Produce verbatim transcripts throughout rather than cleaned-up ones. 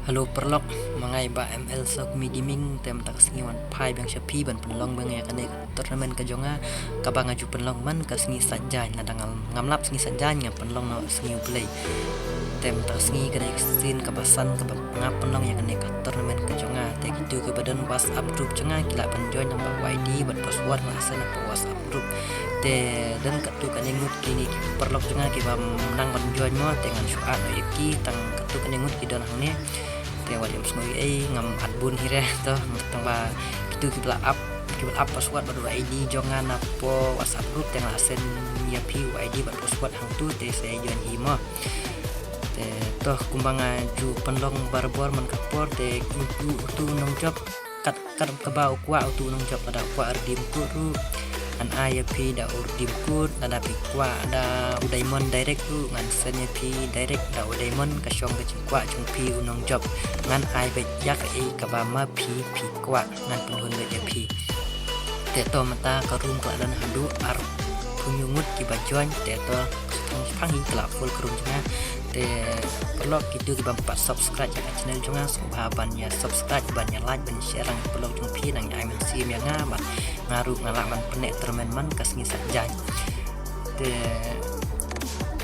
Hello paralok, ma nga i Bah M L Sokmi Gaming, te mynta ka sngi wan phai biang sha phi ban pynlong biang ïa kane ka tournament ka jong nga, kaba nga ju pynlong man ka sngi Saitjaiñ, lada ngam, ngam lap sngi Saitjaiñ nga pynlong noh sngi U Blei. Te mynta ka sngi ka dei ka sien kaba san kaba nga pynlong ïa kane ka tournament ka jong nga, te kito kiba don WhatsApp group jong nga ki lah ban join lyngba Y D bad password nga send hapoh WhatsApp group. Te don katto katne ngut kine ki paralok jong nga kiba nang ban join mo, te ngan shu add noh ïa ki, tang katto katne ngut ki don hangne. Te wat ïam sngew ei, ngam add bun hi re, to, tang ba kito kiba la ap, kiba la ap password bad Y D jong nga napoh WhatsApp group, te nga la send ïa phi Y D bad password hangtu, te sa join hi mo. Te to, kumba nga ju pynlong barabor man ka por, te utu, utu u nongjop, kat, kat kaba u kwah utu u nongjop, lada u kwah redeem code ruh ngan ai ïa phi da u redeem code, lada phi kwah da u diamond direct ruh ngan send ïa phi direct da u diamond, ka shong ka jingkwah jong phi u nongjop. Ngan ai beit ïa kaei kaba ma phi phi kwah, ngan pynhun beit ïa phi. Te to mynta ka room ka la don haduh arphew ngut kiba join, te to tang shipang hi ka la full ka room jong nga. Te paralok kito kiba ym pat subscribe ïa ka channel jong nga, sngewbha ban ïa subscribe, ban ïa like, ban ïa share, ngan paralok jong phi nang ïa ai mynsiem ïa nga, bad nga ruh nga lah ban pynneh tournament man ka sngi Saitjaiñ. Te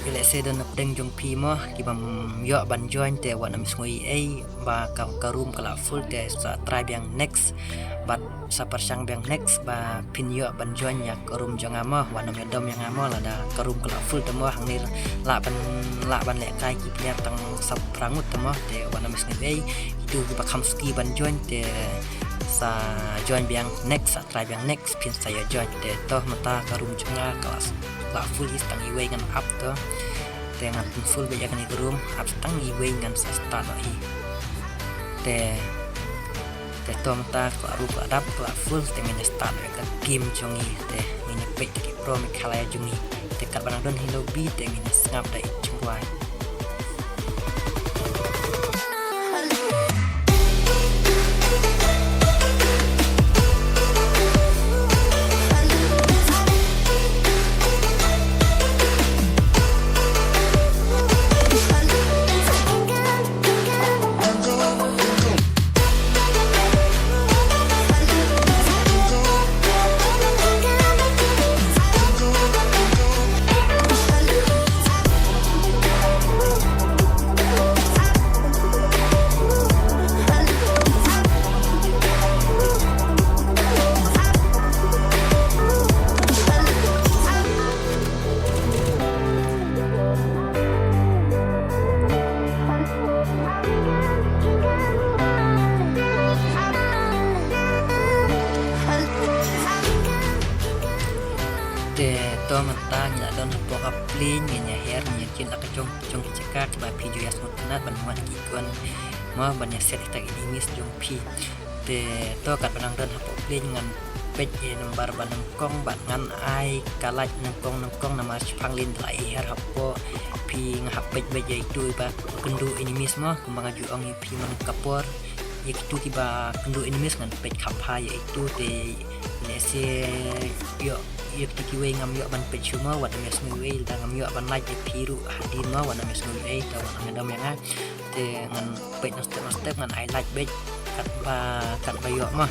lehse don na pdeng jong phi mo kiba ym ïoh ban join, te wat nym sngew ei, ba ka, ka room ka la full, te sa try biang next, bad sa pyrshang biang next ba phin ïoh ban join ïa ka room jong nga mo, wat nym ïadom ïa nga mo, lada ka room ka la full te mo, hangne lah ban, lah ban lehkai ki player tang saw phra ngut te mo, te wat nym sngew ei, kito kiba kham suki ban join te sa join biang next, sa try biang next, phin sa ïa join. Te to mynta ka room jong nga ka la, la full hi, tang iwei ngan ap to. Te ngan pyn full beit ïa kane ka room, ap tang iwei ngan sa start noh hi. Te, te to mynta ka room ka la dap, ka la full, te ngin ïa start noh ïa ka game jong ngi, te ngin ïa peit ki pro Meghalaya jong ngi. Te katba nang don hi lobby, te ngin ïa sngap da i jingrwai. Te to mynta ngi la don hapoh ka plane, ngin ïa her, ngin ïa kit la ka jong, jong ki jaka kiba phi ju ïa sngewtynnat ban wad ki gun mo, ban ïa set kita ki enemies jong phi. Te to katba nang don hapoh plane ngan peit ïa number ba nyngkong bad ngan ai ka light nyngkong nyngkong, namar shipang lin da la i her hapoh, phi, nga hap peit beit ïa itu iba kynduh enemies mo, kumba nga ju ong ïa phi man ka por. Ïa kitu kiba kynduh enemies ngan peit kham bha ïa itu, te lehse ïoh, ïa kitu kiwei ngam ïoh ban peit shuh mo, wat nym ïa sngew ei, lada ngam ïoh ban light ïa phi ruh hadien mo, wat nym ïa sngew ei, te wat nym ïa dom ïa nga. Te ngan peit noh step noh step, ngan ai light beit katba, katba ïoh mo.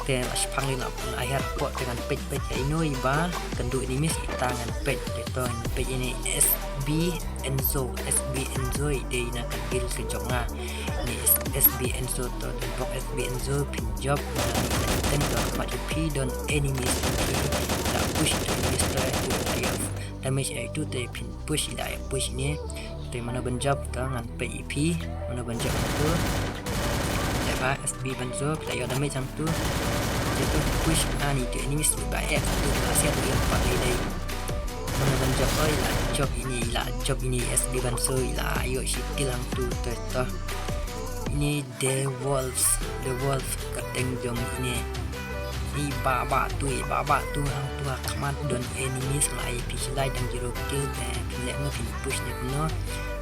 Te la shipang lin la, la her hapoh, te ngan peit beit ïa ino iba kynduh enemies, ita ngan peit. Te to ngan peit ine S B Enzo, S B Enzo i dei na ka guild ka jong nga. Ine S B Enzo to, te bok S B Enzo phin jop na ni, na ni ten to, khmat jong phi don enemies, phi la push to enemies to, to ïa damage ïa itu, te phin push, i la ïa push ine. Te mano ban jop, to ngan peit ïa phi mano ban jop hangtu. Te ba S B Enzo phi la ïoh damage hangtu. Te to push ani tu enemies ba eh hangtu, ba siat ïa pat lei dei. Mano ban jop, oi, i la jop ine, i la jop ine, S B Enzo i la ïoh shi kill hangtu. Te to ine The Wolves, The Wolves ka teng jong ine. I ba ba tu, i ba ba tu hangtu ha khmat don enemies, la i phi shi lai dang zero kill, te phin leh no, phin push ne kumno.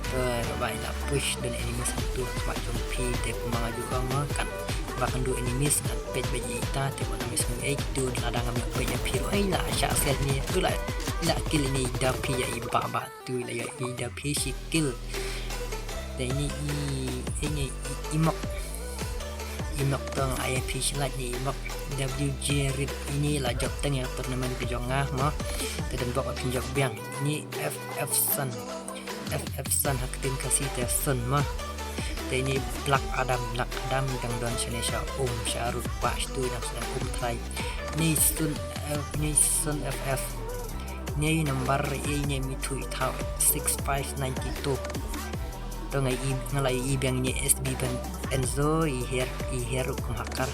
Te ba i la push don enemies hangtu ha khmat jong phi, te kumba nga ju ong mo, katba kynduh enemies ngan peit beit ïa ita, te wat nym ïa sngew ei, kitu lada ngam ïoh peit ïa phi ruh, ei, la shah siat ne, tu la, la kill ine i da phi ïa i ba ba tu, la ïoh i da phi shi kill. Te ini i, ini i, i mok. I mok tong ai phi slat ni i mok. W J Rit ini la jop teng ïa tournament ka jong nga mo. Te don bok phin jop biang. Ini F F Sun. F F Sun ha ktien Khasi te Sun mo. Te ini Black Adam, Black Adam dang don shane sha um sha rut ba shtu dang sdang um trai. Ini Sun, eh, ini Sun F F. Ini number ini mi thui thau six five nine two. To ngai i, nga la i biang ini S B ban Enzo i her, i her kum hacker.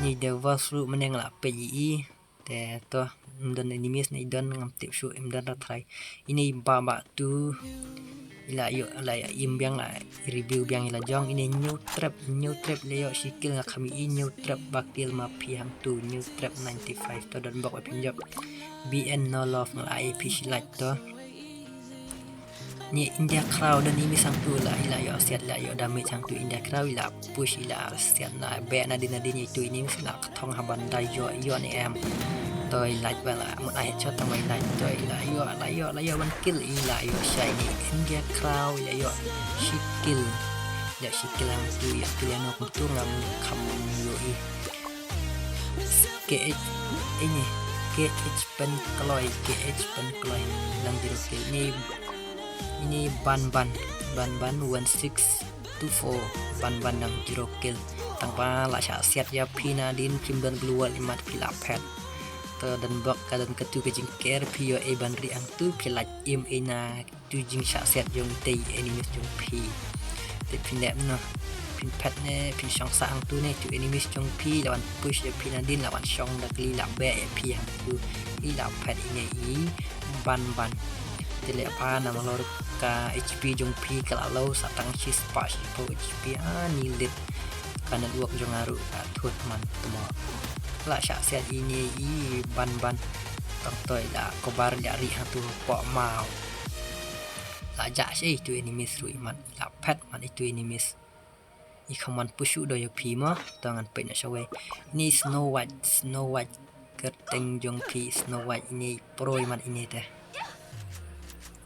Ini Devos ru mane nga la peit i. Te to, ym don enemies na i don ngam tip shuh, ym don ra trai. Ini ba ba tu. I la ïoh, la ïoh im biang la review biang i la jong. Ini New Trap, New Trap la ïoh shi kill nga kham i New Trap ba kill ma phi hangtu New Trap ninety-five to don bok ba phin jop. B N No Love nga la ai phi shi like to. Ni India Crow don i mi sangtu la i la ïoh siat la ïoh damage sangtu India Crow i la push i la siat na be na din na din itu ini mi la thong ha ban dai ïoh ïoh ni em. To i like ba la mut ai headshot tang ba i like to i la ïoh la ïoh la ïoh ban kill i la ïoh shai ni India Crow i la ïoh shi kill. Ïoh shi kill hangtu ïoh kill ïa no kumtu ngam kham ïoh i. K H ini K H Penkloi, K H Penkloi lang zero kill. Ini, ini Ban Ban, Ban Ban one six two four, Ban Ban dang zero kill. Tang ba la shah siat ïa phi na din phim don global imat phi la phet. To don bok ka don katu ka jingker phi ïoh ei ban ri ang tu phi la im ei na tu jingshah siat jong te enemies jong phi. Te phin leh no phin phet ne phin shong sah hangtu ne tu enemies jong phi la wan push ïa phi na din la wan shong da kli la beh ïa phi hangtu i la phet i ne i Ban Ban. Te leh pha na malor ka H P jong phi ka la low sa tang shi spah shi phew H P ani lit ka network jong nga ruh ka thut man tmo. La shah siat i ne i Ban Ban. Tang to i la kobar ïa ri hangtu poh maw. La jah shi itu enemies ruh i man la phet man itu enemies. I kham wan push u do ïa phi mo to ngan peit na shawei. Ini Snow White, Snow White kyrteng jong phi Snow White ini pro i man ini te.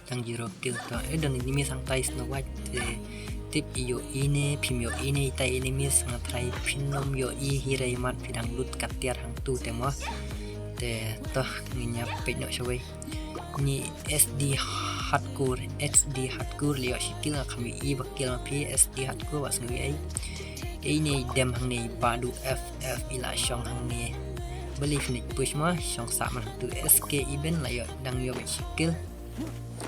Tang zero kill to. Eh don ini mi sang tai Snow White te tip i ïoh ini phim ïoh ini tai enemies nga trai phin nom ïoh i hirai mat phi dang lut ka tiar hangtu te mo. Te to ngin ïa peit na shawei. Ni S D Hardcore, S D Hardcore leh ïoh shi kill nga kham i ba kill ma phi S D Hardcore ba sngew ei. Ei ne dem hangne Badu F F i la shong hangne. Beli finish push ma shong sa man tu S K Event la ïoh dang ïoh ba shi kill.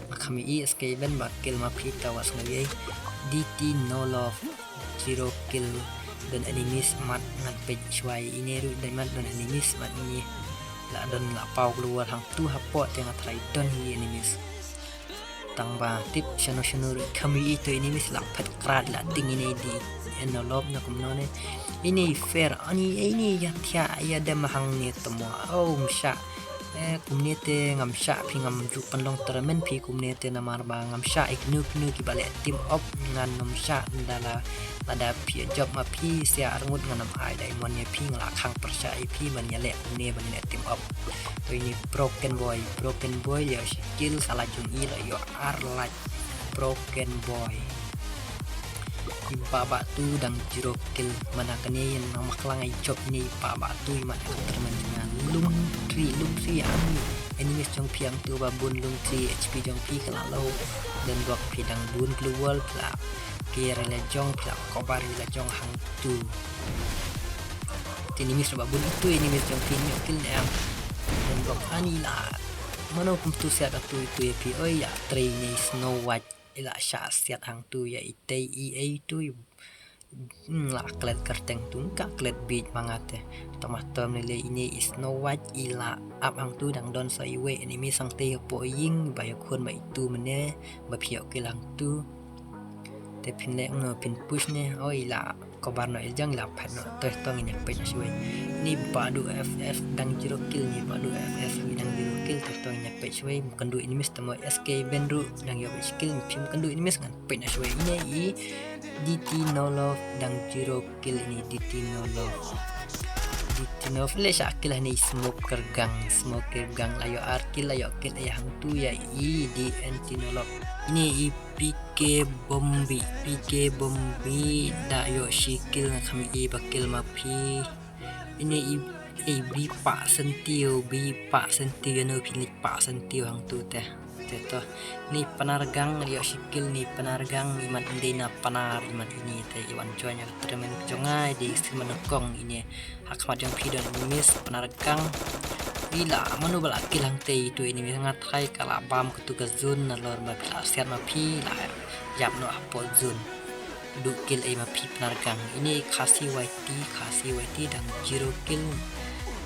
Nga kham i S K Event ba kill ma phi ta ba sngew ei. D T No Love. Zero kill don enemies mat ngan peit shwai ine ruh dei mat don enemies mat ine. La don la pau keluar hangtu hapoh te nga trai don hi enemies. Tang ba tip shano shano ruh kham i to enemies la phet krat la ding ine di enolop na kumno ne. Ine fair ani ine ya thia ya dem hangne tmo. Oh msha. Eh, kumne te ngam shah phi ngam ju pynlong tournament phi kumne te namar ba ngam shah i knu knu kiba leh team up ngan nym shah da la lada phi jop ma phi sia arngut ngan nym ai diamond ïa phi nga la khang pyrshah ïa phi ban ïaleh kumne ban ïaleh team up. To ini Broken Boy, Broken Boy ïa shi kill sa la jong i la ïoh ar lait Broken Boy. I Bah Bah Tu dang zero kill mana kane ïa nang maklang ai jop ni Bah Bah Tu i mat ka termen nga lung tri lung tri ang enemies jong phi ang tu ba bun lung tri H P jong phi ka la low. Dan bok phi dang bun global phi la kier la jong phi la kobar la jong hang tu. Ti enemies ba bun tu enemies jong phi ni kill ne am. Dan bok ani la mano kum tu siat tu tu ïa phi oi ïa trei ni Snow White. I la shah siat hang tu ïa i tei i ei tu i. Hmm, la klet kerteng tu ka klet bit ma nga te. Tama tom ne le ine i Snow White i la ap hang tu dang don sa i wei enemy sang te po ying ba ïa khun ba i tu mene ba phi ïa kill hang tu. Te phin le no phin push ne oi la kobar no iljang la phat no teh tong ine pet na shuwei. Ni Badu F F dang zero kill ni Badu F F dang zero kill teh tong ine pet shuwei. Mukandui enemies tamo S K Benru dang yo pet kill phim mukandui enemies ngan pet na shuwei ine i D T No Love dang zero kill ini D T No Love. Tinov le sha kill ha ini i Smoke Kyrgang, Smoke Kyrgang la ïoh ar kill, la ïoh kill ei hangtu ïa i D N Tinolok. Ine i P K Bombi, P K Bombi da ïoh shi kill, nga kham ïohi ba kill ma phi. Ine i, i Bipa Syntiew, Bipa Syntiew, ïano phi leit Pak Syntiew hangtu te. Te to. Ni Panargang ïoh shi kill, ni Panargang, imat ndei na Panar, imat ini te i wan join ïa ka tournament jong nga, i dei sim nyngkong ine. Ha khmat jong phi don enemies Panargang. I la mano ba la kill hangtei itu enemies, nga tharai ka la bam katu ka zone, nalor ba phi la siat ma phi la ïap noh hapoh zone. Duh kill ei ma phi Panargang. Ine Khasi Y T, Khasi Y T dang zero kill.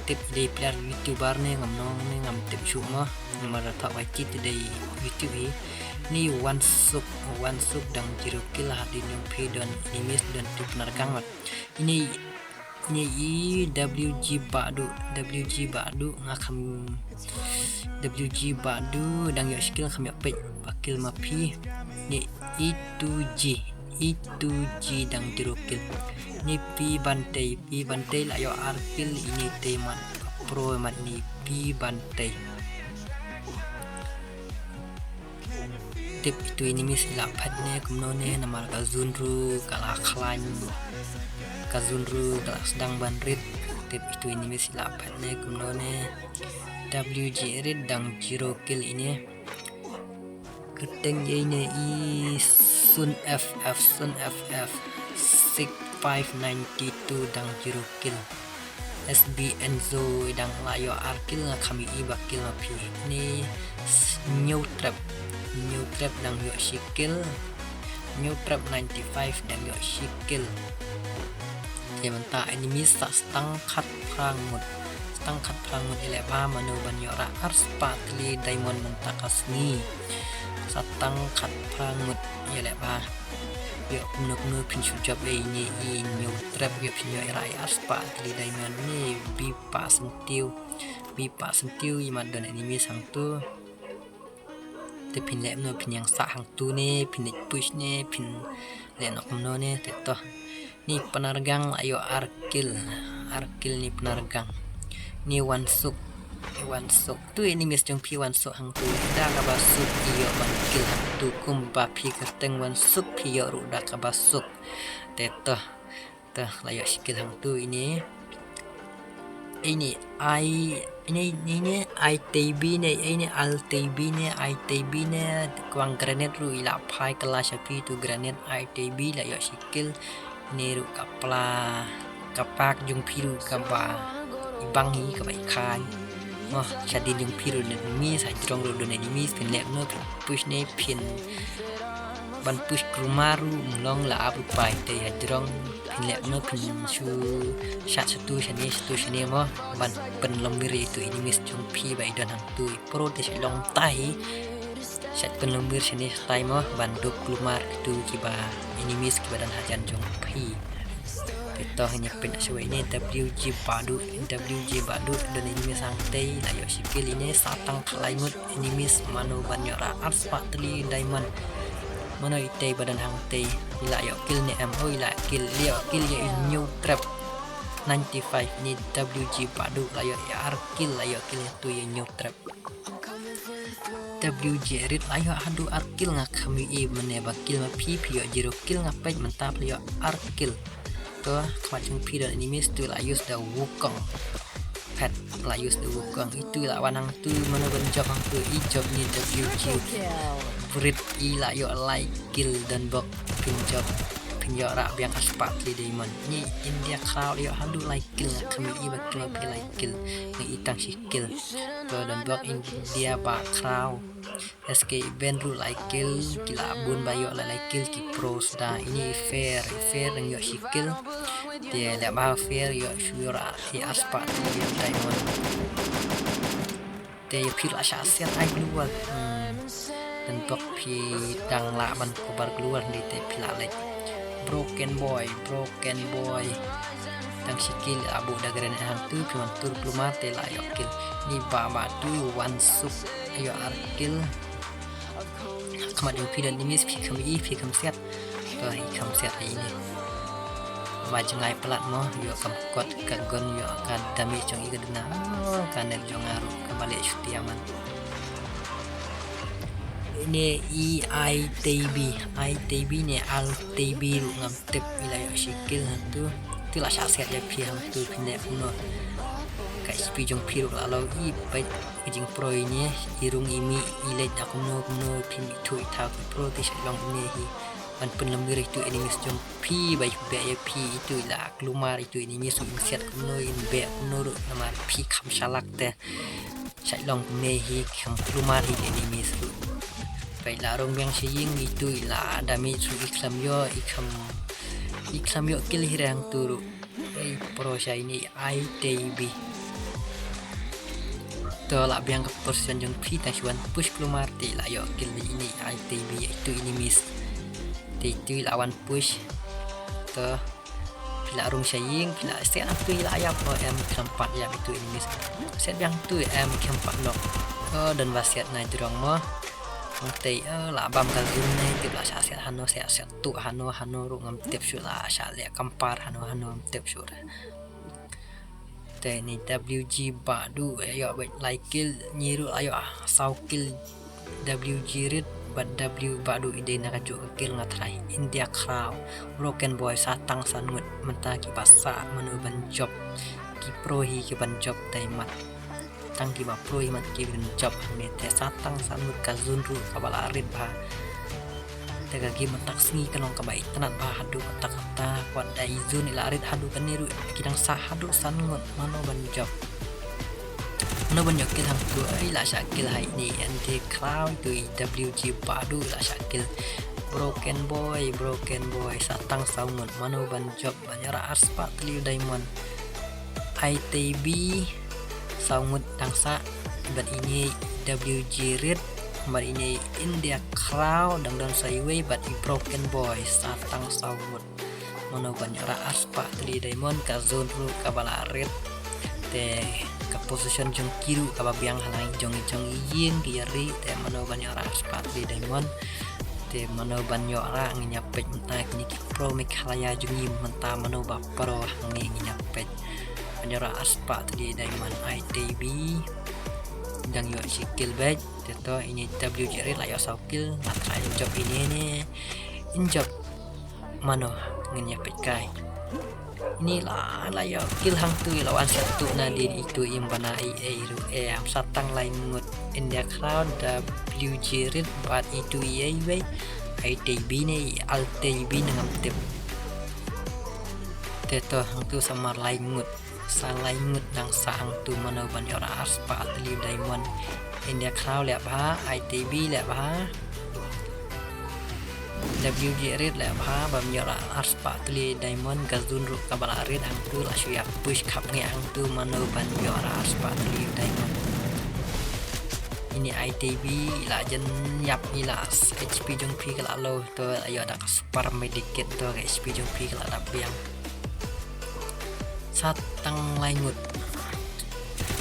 Tip dei player YouTuber ne ngam nong ne ngam tip shuh mo. Namar da thok Y T te dei YouTube hi. Ni Wansuk, Wansuk dang zero kill, hadien jong phi don enemies, don tu Panargang mat. Ine, ine i W G Badu, W G Badu nga kham, W G Badu dang ïoh shi kill, kham ïoh peit ba kill ma phi. Ine E two G, E two G dang zero kill. Ni P Bantei, P Bantei la ïoh ar kill, ine te mat pro mat ni P Bantei. Tip itu enemies i la phet ne kumno ne, namar ka zone ruh ka la khlaiñ, ka zone ruh ka la sdang ban rit. Tip itu enemies i la phet ne kumno ne. W G Rit dang zero kill ine. Kyrteng ïa ine i Sun F F, Sun F F six five nine two dang zero kill. S B Enzo dang la ïoh ar kill, nga kham ïohi ba kill ma phi. Ni s-, New Trap, New Trap dang ïoh shi kill. New Trap ninety-five dang ïoh shi kill. Te mynta enemies sa stang khat phrang ngut. Stang khat phrang ngut, ïaleh ba mano ban ïoh rah ar spah tylli diamond mynta ka sngi. Sa stang khat phrang ngut, ïaleh ba. Ïoh kumno kumno phin shu jop ei ine i New Trap, ïoh phin ïoh rah ar spah tylli diamond ni Bipa Syntiew. Bipa Syntiew imat don enemies hangtu. Te phin leh kumno, phin ïeng sah hangtu ne, phin leit push ne, phin leh noh kumno ne, te to. Ni Panargang la ïoh ar kill, ar kill ni Panargang. Ni Wansuk, ni Wansuk. Tu enemies jong phi Wansuk hangtu. Da kaba suk i ïoh ban kill hangtu, kumba phi kyrteng Wansuk phi ïoh ruh da kaba suk. Te to. Te la ïoh shi kill hangtu ine. Ine ai, ine, ine, ine ai Teibi ne, ine al Teibi ne, ai Teibi ne, kwang grenade ruh i la phai kylla sha phi tu grenade ai Teibi la ïoh shi kill. Ine ruh ka pla, ka pak jong phi ruh kaba i bang hi kaba i khañ. Mo, shadien jong phi ruh don enemies, hajrong ruh don enemies, phin leh kumno, phin push ne, phin ban push kulmar ruh ym long, la ap u pai te hajrong, phin leh kumno, phin shu shat shatu shane, shatu shane mo, ban pynlong mir ïa itu enemies jong phi ba i don hangtu, i pro te shu long tai. Shat pynlong mir shane shatai mo, ban dup kulmar kitu kiba enemies kiba don hajan jong phi. Te to ngin ïa peit na shuwa ine W G Badu, W G Badu don enemies hangtei, la ïoh shi kill ine, sa tang khlaiñ ngut enemies, mano ban ïoh rah ar spah tylli diamond. Mano itei ba don hangtei, i la ïoh kill ne em, oh i la kill, i la ïoh kill ïa i New Trap. Ninety-five ine W G Badu la ïoh ïa ar kill, la ïoh kill ïa tu ïa New Trap. W G Rit la ïoh haduh ar kill, nga kham ïohi mynne ba kill ma phi, phi ïoh zero kill, nga peit mynta phi la ïoh ar kill. To, khmat jong phi don enemies, tu la use da Wukong. Phet la use da Wukong. Itu la wan hangtu, mano ban jop hangtu, i jop ni W G Rit, i la ïoh lai kill, don bok phin jop, phin ïoh rah biang ar spah tylli diamond. Ni India Khraw la ïoh haduh lai kill, nga kham ïohi ba kill ma phi lai kill, nga i tang shi kill. To don bok India Bah Khraw. S K Ben ruh lai kill, ki la bun ba ïoh lai lai kill ki pros da. Ini i Fair, i Fair dang ïoh shi kill. Te leh ba Fair ïoh shu ïoh rah hi ar spah tylli diamond. Te ïa phi la shah siat ai global. Hmm. Don bok phi dang lah ban cover global hynrei te phi la leh. Broken Boy, Broken Boy. Tang shi kill, la buh da grenade hangtu, phi wan tur kulmar te la ïoh kill. Ni Bah Badu, Wansuk ïoh ar kill. Khmat jong phi don enemies, phi kham ïohi, phi kham siat. To, i kham siat ïa ini. Ba jngai palat mo, ïoh kam kot ka gun, ïoh ka damage jong i ka duna. Oh, ka net jong nga ruh kaba leh shuti aman. Ine i Ai Teibi, Ai Teibi ne Al Teibi ruh ngam tip, i la ïoh shi kill hangtu. Tu la shah set ïa phi hangtu, phin leh kumno. Ka H P jong phi ruh la low, i peit ka jingpro ine, i rung i mih, i leit da kumno kumno, phin ithuh ithaw ki pro, te shait long kumne hi. Ban pynlyngngoh ïa itu enemies jong phi, ba ïa beh ïa phi, itu i la kulmar, itu enemies ruh in siat kumno, in beh kumno ruh, namar phi kham shalak te. Shait long kumne hi, kham kulmar hi enemies ruh. Peit la rung biang sha ïing, itu i la damage ruh i khlem ïoh, i kham, i khlem ïoh kill hi re hangtu ruh. Ei pro sha ine i Ai Teibi. To la biang ka position jong phi, tang shu wan push kulmar te la ïoh kill ine i Ai Teibi, itu enemies. Te itu i la wan push. To phi la rung sha ïing, phi la set hangtu i la ïap, oh em khlem pat ïap itu enemies. Set biang tu em khlem pat nok. Oh, don ba set na jrong mo. Hangtei, eh, la bam ka zone ne, tip la shah set hano, shah set tu hano, hano ruh ngam tip shuh, la shah leh kampar hano, hano ngam tip shuh re. Te ine W G Badu, eh, ïoh beit lai kill, ngi ruh la ïoh saw kill. W G Rit bad W Badu i dei na kajuh ka kill, nga tharai India Khraw, Broken Boy, sa tang san ngut, mynta kiba sah mano ban jop, ki pro hi ki ban jop te mat. Tang kiba pro hi mat ki ban jop hangne te sa tang san ngut, ka zone ruh kaba la rit bha. Te ka game mynta ka sngi ka long kaba itynnad bha haduh katta katta, wat da i zone i la rit haduh kane ruh ki dang sah haduh san ngut, mano ban jop. Mano ban ïoh kill hangtu, ai la shah kill ha ine i India Khraw, itu i W G Badu la shah kill. Broken Boy, Broken Boy, sa tang saw ngut, mano ban jop, ban ïoh ra ar spah tylli diamond. Ai Teibi, saw ngut dang sah, bad ine W G Rit, bad ine India Khraw, dang don sa iwei, bad i Broken Boy, sa tang saw ngut. Mano ban ïoh ra ar spah tylli diamond, ka zone ruh kaba la rit. Te ka position jong ki ruh kaba biang ha la jong i jong i ïing ki ïa ri, te mano ban ïoh ra ar spah tylli diamond. Te mano ban ïoh ra, ngin ïa peit mynta kine ki pro Meghalaya jong ngi mynta mano ba pro hangne, ngin ïa peit. Ban ïoh ra ar spah tylli diamond, Ai Teibi dang ïoh shi kill beit. Te to ine W G Rit la ïoh saw kill, nga tharai in jop ine ne. In jop mano, ngin ïa peit kai. Ine la, la ïoh kill hangtu i la wan shah tu nadien itu i ym bana ei ei ruh em, sa tang lai ngut. India Khraw, W G Rit bad itu i ei wei. Ai Teibi ne i Al Teibi ne ngam tip. Te to hangtu sa mar lai ngut. Sa lai ngut dang sah hangtu, mano ban ïoh ra ar spah tylli diamond. India Khraw leh bha, Ai Teibi leh bha. W G Rit leh bha, bam ïoh ra ar spah tylli diamond, ka zone ruh kaba la rit hangtu, la shu ïa push khapngiah hangtu, mano ban ïoh ra ar spah tylli diamond. Ine Ai Teibi, i la jan ïap, i la H P jong phi ka la low, to ïoh da ka super medikit, to ka H P jong phi ka la dap biang. Sa tang lai ngut.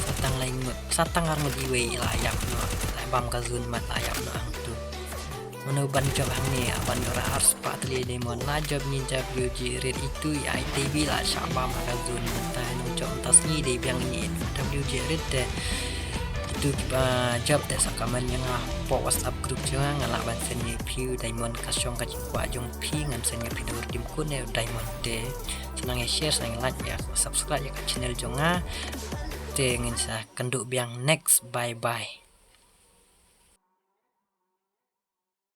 Sa tang lai ngut. Sa tang ar ngut iwei i la ïap noh. La bam ka zone mat la ïap noh hangtu. Mano ban jop hangne, ban ïoh ra ar spah tylli diamond, la jop ine W G Rit itu i Ai Teibi la shah bam ha ka zone mynta, nang jop mynta sngi dei biang ine W G Rit te. Itu kiba jop te sa comment ïa nga hapoh WhatsApp group jong nga, nga lah ban send ïa phi u diamond ka shong ka jingkwah jong phi, ngan send ïa phi da u redeem code ne u diamond te. Sngewbha ïa share, sngewbha ïa like, ïa subscribe ïa ka channel jong nga. Te ngin sa kynduh biang next. Bye bye.